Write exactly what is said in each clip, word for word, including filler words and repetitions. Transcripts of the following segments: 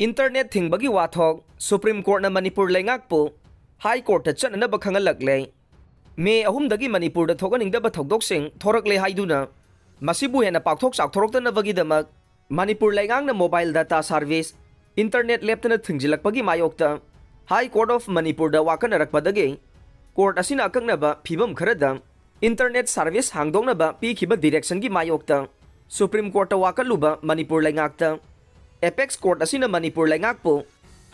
Internet ꯊꯤꯡꯕꯒꯤ ꯋꯥꯊꯣꯛ, supreme ꯀꯣꯔꯠꯅ Manipur ꯂꯩꯉꯥꯛꯄꯨ ꯍꯥꯏ ꯀꯣꯔꯠꯇ ꯆꯠꯅꯅꯕ ꯈꯪꯍꯜꯂꯛꯂꯦ꯫ ꯃꯦ ꯑꯍꯨꯝꯗꯒꯤ ꯃꯅꯤꯄꯨꯔꯗ ꯊꯣꯛꯍꯟꯅꯤꯡꯗꯕ ꯊꯧꯗꯣꯛꯁꯤꯡ ꯊꯣꯔꯛꯂꯦ ꯍꯥꯏꯗꯨꯅ ꯃꯁꯤꯕꯨ ꯍꯦꯟꯅ ꯄꯥꯛꯊꯣꯛ ꯆꯥꯎꯊꯣꯔꯛꯇꯅꯕꯒꯤꯗꯃꯛ ꯃꯅꯤꯄꯨꯔ ꯂꯩꯉꯥꯛꯅ ꯃꯣꯕꯥꯏꯜ ꯗꯇꯥ ꯁꯥꯔꯚꯤꯁ, ꯏꯟꯇꯔꯅꯦꯠ ꯂꯦꯞꯇꯅ ꯊꯤꯡꯖꯤꯜꯂꯛꯄꯒꯤ ꯃꯥꯌꯣꯛꯇ ꯍꯥꯏ ꯀꯣꯔꯠ ꯑꯣꯐ ꯃꯅꯤꯄꯨꯔꯗ ꯋꯥꯀꯠꯅꯔꯛꯄꯗꯒꯤ ꯀꯣꯔꯠ ꯑꯁꯤꯅ ꯑꯀꯛꯅꯕ ꯐꯤꯕꯝ ꯈꯔꯗ ꯏꯟꯇꯔꯅꯦꯠ ꯁꯥꯔꯚꯤꯁ ꯍꯥꯡꯗꯣꯛꯅꯕ ꯄꯤꯈꯤꯕ ꯗꯤꯔꯦꯛꯁꯟꯒꯤ ꯃꯥꯌꯣꯛꯇ ꯁꯨꯄ꯭ꯔꯤꯝ ꯀꯣꯔꯠꯇ ꯋꯥꯀꯠꯂꯨꯕ ꯃꯅꯤꯄꯨꯔ ꯂꯩꯉꯥꯛꯇ ꯑꯦꯄꯦꯛꯁ ꯀꯣꯔꯠ ꯑꯁꯤꯅ ꯃꯅꯤꯄꯨꯔ ꯂꯩꯉꯥꯛꯄꯨ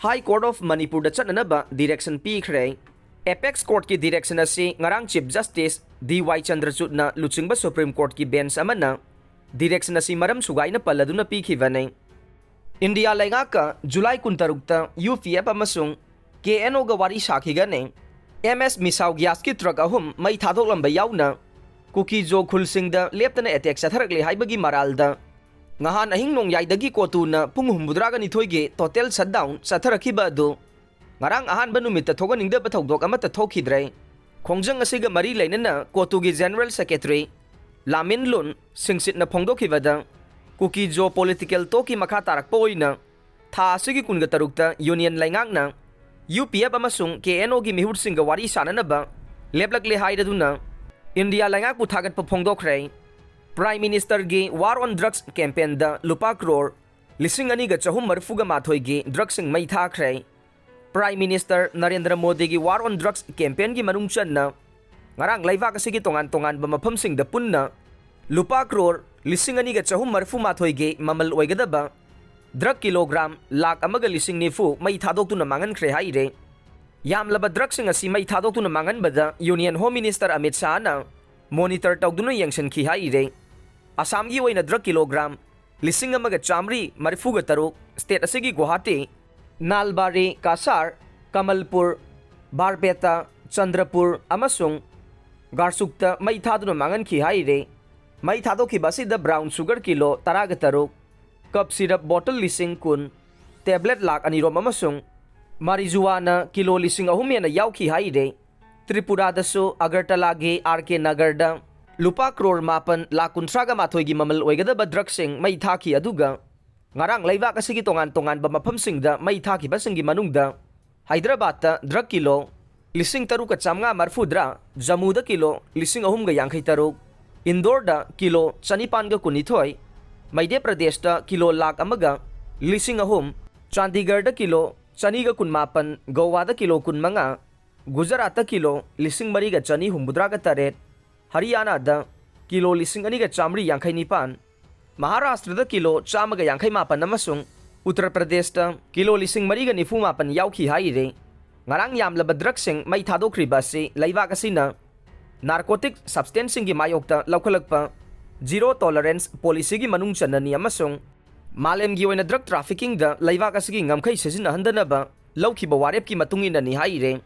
ꯍꯥꯏ ꯀꯣꯔꯠ ꯑꯣꯐ ꯃꯅꯤꯄꯨꯔꯗ ꯆꯠꯅꯅꯕ ꯗꯤꯔꯦꯛꯁꯟ ꯄꯤꯈ꯭ꯔꯦ꯫ ꯑꯦꯄꯦꯛꯁ ꯀꯣꯔꯠꯀꯤ ꯗꯤꯔꯦꯛꯁꯟ ꯑꯁꯤ ꯉꯔꯥꯡ ꯆꯤꯐ ꯖꯁꯇꯤꯁ ꯗꯤ ꯋꯥꯏ ꯆꯟꯗ꯭ꯔꯆꯨꯗꯅ ꯂꯨꯆꯤꯡꯕ ꯁꯨꯄ꯭ꯔꯤꯝ ꯀꯣꯔꯠꯀꯤ ꯕꯦꯟꯆ ꯑꯃꯅ ꯗꯤꯔꯦꯛꯁꯟ ꯑꯁꯤ ꯃꯔꯝ ꯁꯨꯒꯥꯏꯅ ꯄꯜꯂꯗꯨꯅ ꯄꯤꯈꯤꯕꯅꯤ꯫ ꯏꯟꯗꯤꯌꯥ ꯂꯩꯉꯥꯛꯀ ꯖꯨꯂꯥꯏ ꯀꯨꯟꯇꯔꯨꯛꯇ ꯌꯨ ꯄꯤ ꯑꯦꯐ ꯑꯃꯁꯨꯡ ꯀꯦ ꯑꯦꯟ ꯑꯣꯒ ꯋꯥꯔꯤ ꯁꯥꯈꯤꯒꯅꯤ꯫ ꯑꯦꯝ ꯑꯦꯁ ꯃꯤꯁꯥꯎ ꯒ꯭ꯌꯥꯁꯀꯤ ꯇ꯭ꯔꯛ ꯑꯍꯨꯝ ꯃꯩ ꯊꯥꯗꯣꯛꯂꯝꯕ ꯌꯥꯎꯅ ꯀꯨꯀꯤ ꯖꯣ ꯈꯨꯜꯁꯤꯡꯗ ꯂꯦꯞꯇꯅ ꯑꯦꯇꯦꯛ ꯆꯠꯊꯔꯛꯂꯦ ꯍꯥꯏꯕꯒꯤ ꯃꯔꯥꯜꯗ ꯉꯍꯥꯟ ꯑꯍꯤꯡ ꯅꯣꯡꯌꯥꯏꯗꯒꯤ ꯀꯣꯇꯨꯅ ꯄꯨꯡ ꯍꯨꯝꯐꯨꯇꯔꯥꯒ ꯅꯤꯊꯣꯏꯒꯤ ꯇꯣꯇꯦꯜ ꯁꯠꯗꯥꯎꯟ ꯆꯠꯊꯔꯛꯈꯤꯕ ꯑꯗꯨ ꯉꯔꯥꯡ ꯑꯍꯥꯟꯕ ꯅꯨꯃꯤꯠꯇ ꯊꯣꯛꯍꯟꯅꯤꯡꯗꯕ ꯊꯧꯗꯣꯛ ꯑꯃꯠꯇ ꯊꯣꯛꯈꯤꯗ꯭ꯔꯦ꯫ ꯈꯣꯡꯖꯪ ꯑꯁꯤꯒ ꯃꯔꯤ ꯂꯩꯅꯅ ꯀꯣꯇꯨꯒꯤ ꯖꯦꯅꯔꯦꯜ ꯁꯦꯀ꯭ꯔꯦꯇꯔꯤ ꯂꯥꯃꯤꯟ ꯂꯨꯟ ꯁꯤꯡꯁꯤꯠꯅ ꯐꯣꯡꯗꯣꯛꯈꯤꯕꯗ, ꯀꯨꯀꯤ ꯖꯣ ꯄꯣꯂꯤꯇꯤꯀꯦꯜ ꯇꯣꯛꯀꯤ ꯃꯈꯥ ꯇꯥꯔꯛꯄ ꯑꯣꯏꯅ ꯊꯥ ꯑꯁꯤꯒꯤ ꯀꯨꯟꯒ ꯇꯔꯨꯛꯇ ꯌꯨꯅꯤꯌꯟ ꯂꯩꯉꯥꯛꯅ ꯌꯨ ꯄꯤ ꯑꯦꯐ ꯑꯃꯁꯨꯡ ꯀꯦ ꯑꯦꯟ ꯑꯣꯒꯤ ꯃꯤꯍꯨꯠꯁꯤꯡꯒ ꯋꯥꯔꯤ ꯁꯥꯅꯅꯕ ꯂꯦꯞꯂꯛꯂꯦ ꯍꯥꯏꯔꯗꯨꯅ ꯏꯟꯗꯤꯌꯥ ꯂꯩꯉꯥꯛꯄꯨ ꯊꯥꯒꯠꯄ ꯐꯣꯡꯗꯣꯛꯈ꯭ꯔꯦ꯫ ꯄ꯭ꯔꯥꯏꯝ ꯃꯤꯅꯤꯁꯇꯔꯒꯤ ꯋꯥꯔ ꯑꯣꯟ ꯗ꯭ꯔꯒꯁ ꯀꯦꯝꯄꯦꯟꯗ ꯂꯨꯄꯥ ꯀ꯭ꯔꯣꯔ ꯂꯤꯁꯤꯡ ꯑꯅꯤꯒ ꯆꯍꯨꯝ ꯃꯔꯤꯐꯨꯒ ꯃꯥꯊꯣꯏꯒꯤ ꯗ꯭ꯔꯒꯁꯤꯡ ꯃꯩ ꯊꯥꯈ꯭ꯔꯦ꯫ ꯄ꯭ꯔꯥꯏꯝ ꯃꯤꯅꯤꯁꯇꯔ ꯅꯔꯦꯟꯗ꯭ꯔ ꯃꯣꯗꯤꯒꯤ ꯋꯥꯔ ꯑꯣꯟ ꯗ꯭ꯔꯒꯁ ꯀꯦꯝꯄꯦꯟꯒꯤ ꯃꯅꯨꯡ ꯆꯟꯅ ꯉꯔꯥꯡ ꯂꯩꯕꯥꯛ ꯑꯁꯤꯒꯤ ꯇꯣꯉꯥꯟ ꯇꯣꯉꯥꯟꯕ ꯃꯐꯝꯁꯤꯡꯗ ꯄꯨꯟꯅ ꯂꯨꯄꯥ ꯀ꯭ꯔꯣꯔ ꯂꯤꯁꯤꯡ ꯑꯅꯤꯒ ꯆꯍꯨꯝ ꯃꯔꯤꯐꯨ ꯃꯥꯊꯣꯏꯒꯤ ꯃꯃꯜ ꯑꯣꯏꯒꯗꯕ ꯗ꯭ꯔꯒ ꯀꯤꯂꯣꯒ꯭ꯔꯥꯝ ꯂꯥꯈ ꯑꯃꯒ ꯂꯤꯁꯤꯡ ꯅꯤꯐꯨ ꯃꯩ ꯊꯥꯗꯣꯛꯇꯨꯅ ꯃꯥꯡꯍꯟꯈ꯭ꯔꯦ ꯍꯥꯏꯔꯦ꯫ ꯌꯥꯝꯂꯕ ꯗ꯭ꯔꯒꯁꯤꯡ ꯑꯁꯤ ꯃꯩ ꯊꯥꯗꯣꯛꯇꯨꯅ ꯃꯥꯡꯍꯟꯕꯗ ꯌꯨꯅꯤꯌꯟ ꯍꯣꯝ ꯃꯤꯅꯤꯁꯇꯔ ꯑꯃꯤꯠ ꯁꯥꯍꯅ ꯃꯣꯅꯤꯇꯔ ꯇꯧꯗꯨꯅ ꯌꯦꯡꯁꯤꯟꯈꯤ ꯍꯥꯏꯔꯦ꯫ ꯑꯁꯥꯝꯒꯤ ꯑꯣꯏꯅ ꯗ꯭ꯔꯒ ꯀꯤꯂꯣꯒ꯭ꯔꯥꯝ ꯂꯤꯁꯤꯡ ꯑꯃꯒ ꯆꯥꯃꯔꯤ ꯃꯔꯤꯐꯨꯒ ꯇꯔꯨꯛ ꯁ꯭ꯇꯦꯠ ꯑꯁꯤꯒꯤ ꯒꯨꯋꯥꯍꯥꯇꯤ, ꯅꯥꯜꯕꯥꯔꯤ, ꯀꯁꯥꯔ, ꯀꯃꯜꯄꯨꯔ, ꯕꯥꯔꯄꯦꯇꯥ, ꯆꯟꯗ꯭ꯔꯄꯨꯔ ꯑꯃꯁꯨꯡ ꯒꯥꯔꯁꯨꯛꯇ ꯃꯩ ꯊꯥꯗꯨꯅ ꯃꯥꯡꯍꯟꯈꯤ ꯍꯥꯏꯔꯦ꯫ ꯃꯩ ꯊꯥꯗꯣꯛꯈꯤꯕ ꯑꯁꯤꯗ ꯕ꯭ꯔꯥꯎꯟ ꯁꯨꯒꯔ ꯀꯤꯂꯣ ꯇꯔꯥꯒ ꯇꯔꯨꯛ, ꯀꯞ ꯁꯤꯔꯞ ꯕꯣꯇꯜ ꯂꯤꯁꯤꯡ ꯀꯨꯟ, ꯇꯦꯕ꯭ꯂꯦꯠ ꯂꯥꯈ ꯑꯅꯤꯔꯣꯝ ꯑꯃꯁꯨꯡ ꯃꯥꯔꯤꯖꯨꯋꯥꯅ ꯀꯤꯂꯣ ꯂꯤꯁꯤꯡ ꯑꯍꯨꯝ ꯍꯦꯟꯅ ꯌꯥꯎꯈꯤ ꯍꯥꯏꯔꯦ꯫ ꯇ꯭ꯔꯤꯄꯨꯔꯥꯗꯁꯨ ꯑꯒꯔꯇꯂꯥꯒꯤ ꯑꯥꯔ ꯀꯦ ꯅꯒꯔꯗ ꯂꯨꯄꯥ ꯀ꯭ꯔꯣꯔ ꯃꯥꯄꯟ ꯂꯥꯈ ꯀꯨꯟꯊ꯭ꯔꯥꯒ ꯃꯥꯊꯣꯏꯒꯤ ꯃꯃꯜ ꯑꯣꯏꯒꯗꯕ ꯗ꯭ꯔꯒꯁꯤꯡ ꯃꯩ ꯊꯥꯈꯤ, ꯑꯗꯨꯒ ꯉꯔꯥꯡ ꯂꯩꯕꯥꯛ ꯑꯁꯤꯒꯤ ꯇꯣꯉꯥꯟ ꯇꯣꯉꯥꯟꯕ ꯃꯐꯝꯁꯤꯡꯗ ꯃꯩ ꯊꯥꯈꯤꯕꯁꯤꯡꯒꯤ ꯃꯅꯨꯡꯗ ꯍꯥꯏꯗ꯭ꯔꯕꯥꯗꯇ ꯗ꯭ꯔꯒ ꯀꯤꯂꯣ ꯂꯤꯁꯤꯡ ꯇꯔꯨꯛꯀ ꯆꯥꯃꯉꯥ ꯃꯔꯐꯨꯇꯔꯥ, ꯖꯝꯃꯨꯗ ꯀꯤꯂꯣ ꯂꯤꯁꯤꯡ ꯑꯍꯨꯝꯒ ꯌꯥꯡꯈꯩ ꯇꯔꯨꯛ, ꯏꯟꯗꯣꯔꯗ ꯀꯤꯂꯣ ꯆꯅꯤꯄꯥꯟꯒ ꯀꯨꯟꯅꯤꯊꯣꯏ, ꯃꯩꯙ꯭ꯌ ꯄ꯭ꯔꯗꯦꯁꯇ ꯀꯤꯂꯣ ꯂꯥꯈ ꯑꯃꯒ ꯂꯤꯁꯤꯡ ꯑꯍꯨꯝ, ꯆꯥꯟꯗꯤꯒꯔꯗ ꯀꯤꯂꯣ ꯆꯅꯤꯒ ꯀꯨꯟꯃꯥꯄꯟ, ꯒꯣꯋꯥꯗ ꯀꯤꯂꯣ ꯀꯨꯟꯃꯉꯥ, ꯒꯨꯖꯔꯥꯠꯇ ꯀꯤꯂꯣ ꯂꯤꯁꯤꯡ ꯃꯔꯤꯒ ꯆꯅꯤ ꯍꯨꯝꯐꯨꯇꯔꯥꯒ ꯇꯔꯦꯠ, ꯍꯔꯤꯌꯥꯅꯥꯗ ꯀꯤꯂꯣ ꯂꯤꯁꯤꯡ ꯑꯅꯤꯒ ꯆꯥꯃꯔꯤ ꯌꯥꯡꯈꯩ ꯅꯤꯄꯥꯟ, ꯃꯍꯥꯔꯥꯁꯇ꯭ꯔꯗ ꯀꯤꯂꯣ ꯆꯥꯝꯃꯒ ꯌꯥꯡꯈꯩ ꯃꯥꯄꯟ ꯑꯃꯁꯨꯡ ꯎꯠꯇꯔ ꯄ꯭ꯔꯗꯦꯁꯇ ꯀꯤꯂꯣ ꯂꯤꯁꯤꯡ ꯃꯔꯤꯒ ꯅꯤꯐꯨ ꯃꯥꯄꯟ ꯌꯥꯎꯈꯤ ꯍꯥꯏꯔꯤ꯫ ꯉꯔꯥꯡ ꯌꯥꯝꯂꯕ ꯗ꯭ꯔꯒꯁꯤꯡ ꯃꯩ ꯊꯥꯗꯣꯛꯈ꯭ꯔꯤꯕ ꯑꯁꯤ ꯂꯩꯕꯥꯛ ꯑꯁꯤꯅ ꯅꯥꯔꯀꯣꯇꯤꯛ ꯁꯕꯁꯇꯦꯟꯁꯁꯤꯡꯒꯤ ꯃꯥꯌꯣꯛꯇ ꯂꯧꯈꯠꯂꯛꯄ ꯖꯤꯔꯣ ꯇꯣꯂꯔꯦꯟꯁ ꯄꯣꯂꯤꯁꯤꯒꯤ ꯃꯅꯨꯡ ꯆꯟꯅꯅꯤ ꯑꯃꯁꯨꯡ ꯃꯥꯂꯦꯝꯒꯤ ꯑꯣꯏꯅ ꯗ꯭ꯔꯒ ꯇ꯭ꯔꯥꯐꯤꯀꯤꯡꯗ ꯂꯩꯕꯥꯛ ꯑꯁꯤꯒꯤ ꯉꯝꯈꯩ ꯁꯤꯖꯤꯟꯅꯍꯟꯗꯅꯕ ꯂꯧꯈꯤꯕ ꯋꯥꯔꯦꯞꯀꯤ ꯃꯇꯨꯡ ꯏꯟꯅꯅꯤ ꯍꯥꯏꯔꯦ꯫